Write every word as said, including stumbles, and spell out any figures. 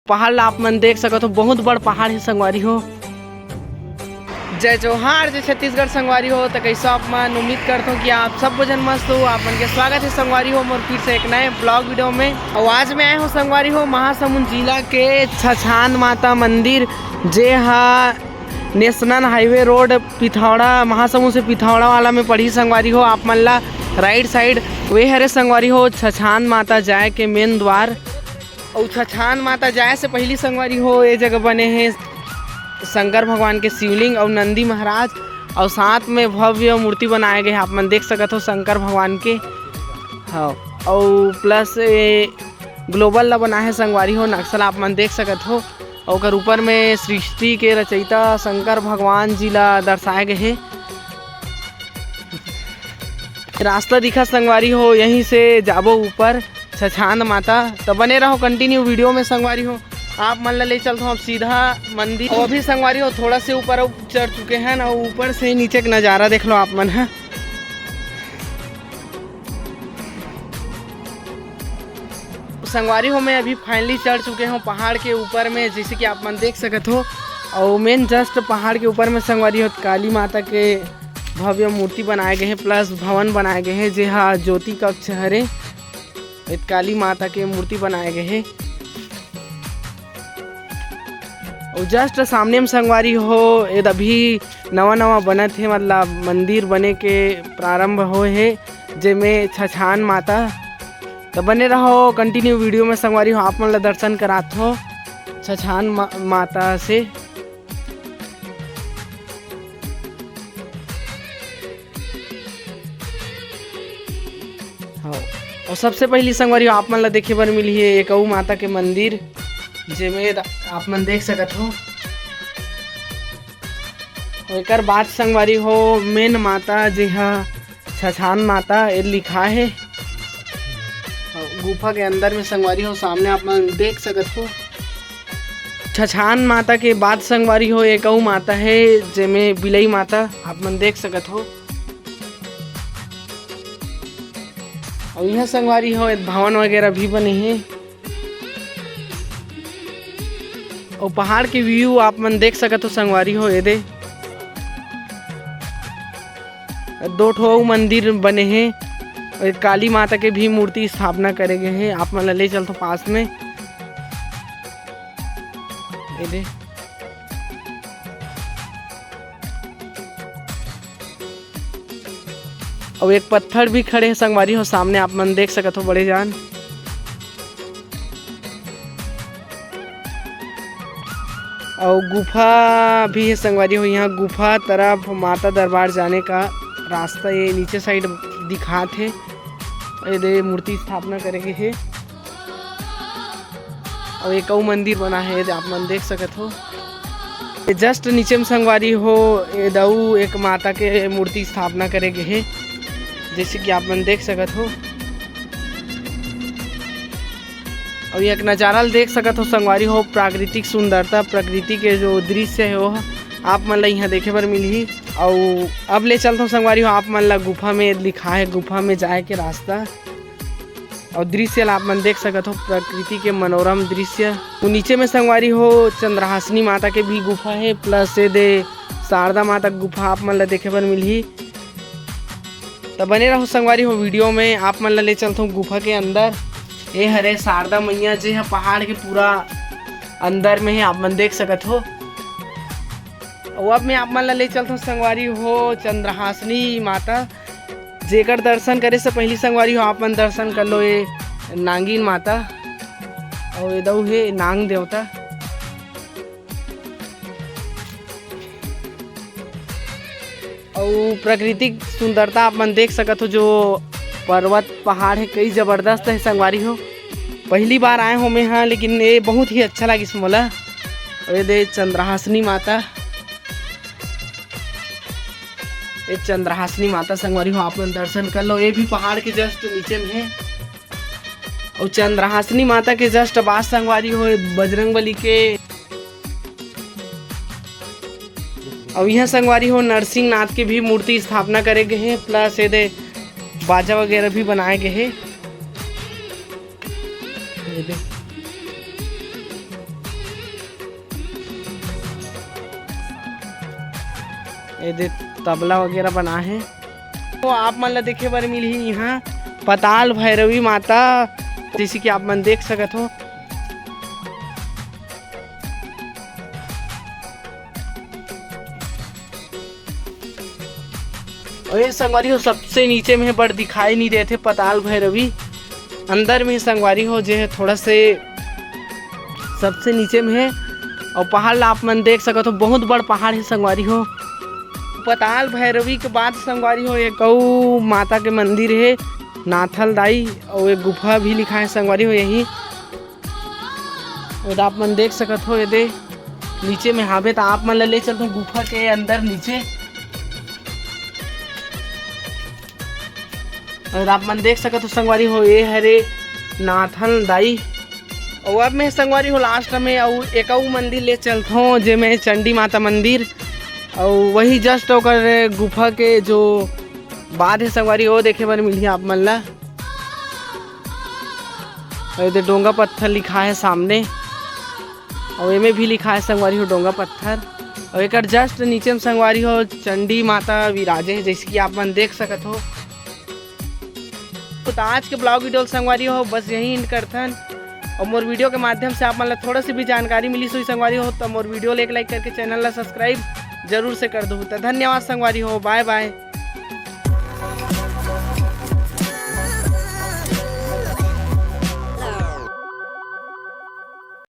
पहाड़ ला आप मन देख सकत हो, बहुत बड़ पहाड़ हे संगवारी हो। जय जोहार, जय छत्तीसगढ़ संगवारी हो। त कइसो आप मन? उम्मीद करथों कि आप सब झन मस्त हो। आप मन के स्वागत हे संगवारी हो मोर फिर से एक नए vlog video में। अउ आज मैं आए हों संगवारी हो महासमुंद जिला के छछान माता मंदिर, जे हा national highway road Pithora, Mahasamund से पिथौरा वाला में पड़ही संगवारी हो। आप मन ला राइट साइड वे हरे संगवारी हो छछान माता जाए के मेन द्वार। अउ छछान माता जाए से पहिली संगवारी हो, ए जगह बने हे शंकर भगवान के शिवलिंग अउ नंदी महाराज, अउ साथ में भव्य मूर्ति बनाए गए हे। आप मन देख सकत हो शंकर भगवान के, हाँ, अउ प्लस ए ग्लोबल ला बनाए हे संगवारी हो, नक्शा ला आप मन देख सकत हो। अउ ओकर ऊपर में सृष्टि के रचयिता शंकर भगवान जी ला दर्शाए गए हे। रास्ता दिखा संगवारी हो, यहीं से जाबो ऊपर छछान माता। त बने रहो कंटिन्यू वीडियो में संगवारी हो। आप मन ला ले चलथों अब सीधा मंदिर। अउ अभी संगवारी हो थोड़ा से ऊपर अउ चढ़ चुके हैं ना, ऊपर से नीचे के नज़ारा देख लो आप मन ह। संगवारी हो, मैं अभी फाइनली चढ़ चुके हों पहाड़ के ऊपर में, जैसे कि आप मन देख सकत हो। अउ मेन जस्ट पहाड़ के ऊपर में संगवारी हो काली माता के भव्य मूर्ति बनाए गए हे, प्लस भवन बनाए गए हे, जे हा ज्योति कक्ष हरे। ए काली माता के मूर्ति बनाए गए हे। अउ जस्ट सामने में संगवारी हो, ए अभी नवा नवा बनत हे, मतलब मंदिर बने के प्रारंभ होए हे, जेमे छछान माता। त बने रहो कंटिन्यू वीडियो में संगवारी हो, आप मन ला दर्शन करात हो छछान मा-, माता से। हाँ, अउ सबसे पहिली संगवारी हो आप मन ला देखे बर मिलही एक अउ माता के मंदिर, जेमे आप मन देख सकत हो। अउ एकर बाद संगवारी हो मेन माता, जे हा छछान माता ए लिखा हे। अउ गुफा के अंदर में संगवारी हो सामने आप मन देख सकत हो। छछान माता के बाद संगवारी हो एक अउ माता हे, जेमे बिलई माता आप मन देख सकत हो। अउ इहाँ संगवारी हो एक भवन वगैरह भी बने हे। अउ पहाड़ के व्यू आप मन देख सकत हो संगवारी हो, ए दे दो ठो अउ मंदिर बने हे। अउ एक काली माता के भी मूर्ति स्थापना करे गए हे, आप मन ला ले चलथों पास में। ए दे। अउ एक पत्थर भी खड़े हे संगवारी हो, सामने आप मन देख सकत हो बड़े जान। अउ गुफा भी हे संगवारी हो, इहाँ गुफा तरफ माता दरबार जाने का रास्ता ये नीचे साइड दिखात हे। ए दे मूर्ति स्थापना करे गे हे। अउ एक अउ मंदिर बना हे, आप मन देख सकत हो। ये जस्ट नीचे में संगवारी हो, ए दऊ एक माता के मूर्ति स्थापना करे गे हे, जैसे कि आप मन देख सकत हो। अउ एक नजारा ल देख सकत हो संगवारी हो, प्राकृतिक सुंदरता, प्रकृति के जो दृश्य हे, वो आप मन ला इहाँ देखे बर मिलही। अउ अब ले चलथों संगवारी हो, आप मन ला गुफा में दिखाए, गुफा में जाए के रास्ता। अउ दृश्य ला आप मन देख सकत हो, प्रकृति के मनोरम दृश्य। वो नीचे में संगवारी हो, चंद्रहासिनी माता के भी गुफा हे, प्लस ए दे शारदा माता के गुफा आप मन ला देखे बर मिलही। त बने रहो संगवारी हो वीडियो में, आप मन ला ले चलथों गुफा के अंदर। ए हरे शारदा मैया, जे ह पहाड़ के पूरा अंदर में हे, आप मन देख सकत हो। अउ अब मैं आप मन ला ले चलथों संगवारी हो चंद्रहासिनी माता, जेकर दर्शन करे से पहिली संगवारी हो आप मन दर्शन कर लो ये नांगिन माता, अउ ये दऊ हे नांग देवता। अउ प्राकृतिक सुंदरता आप मन देख सकत हो, जो पर्वत पहाड़ हे, कई जबरदस्त हे संगवारी हो। पहिली बार आए हों मैं हा, लेकिन ये बहुत ही अच्छा लागिस मोला। अउ ये दे चंद्रहासिनी माता, ये चंद्रहासिनी माता संगवारी हो, आप मन दर्शन कर लो। ये भी पहाड़ के जस्ट नीचे में हे। अउ चंद्रहासिनी माता के जस्ट बाद संगवारी हो बजरंग बली के, अउ इहाँ संगवारी हो नरसिंह नाथ के भी मूर्ति स्थापना करे गे हे, प्लस ये दे बाजा वगैरह भी बनाए गे हे। ये दे। ये दे तबला वगैरह बना हे। तो आप मन ला देखे बर मिलही इहाँ पताल भैरवी माता, जैसे कि आप मन देख सकत हो। अउ ये संगवारी हो, सबसे नीचे में बड़ दिखाई नहीं देथे पताल भैरवी, अंदर में संगवारी हो, जे हे थोड़ा से सबसे नीचे में हे। अउ पहाड़ ला आप मन देख सकत हो, बहुत बड़ पहाड़ हे संगवारी हो। पताल भैरवी के बाद संगवारी हो, एक अउ माता के मंदिर हे, नाथल दाई, अउ एक गुफा भी लिखा हे संगवारी हो यही। अउ आप मन देख सकत हो, ये दे नीचे में हावे, त आप मन ला ले चलथों गुफा के अंदर नीचे। अउ आप मन देख सकत हो संगवारी हो, ये हरे नाथन दाई। अउ अब मैं संगवारी हो last में अउ एक अउ मंदिर ले चलथों, जे में चंडी माता मंदिर। अउ वही just ओकर गुफा के जो बाद हे संगवारी, वो देखे बर मिलही आप मन ला। अउ ये दे डोंगा पत्थर लिखा हे सामने, अउ एमे भी लिखा हे संगवारी हो डोंगा पत्थर। अउ एकर just नीचे में संगवारी हो चंडी माता विराजे हे, जैसे कि आप मन देख सकत हो। तो आज के vlog video संगवारी हो बस यही end करथन। अउ मोर video के माध्यम से आप मन ला थोड़ा सी भी जानकारी मिलिस होही संगवारी हो, तो मोर video ला एक like करके channel ला subscribe जरूर से कर दो। तो धन्यवाद संगवारी हो, bye bye।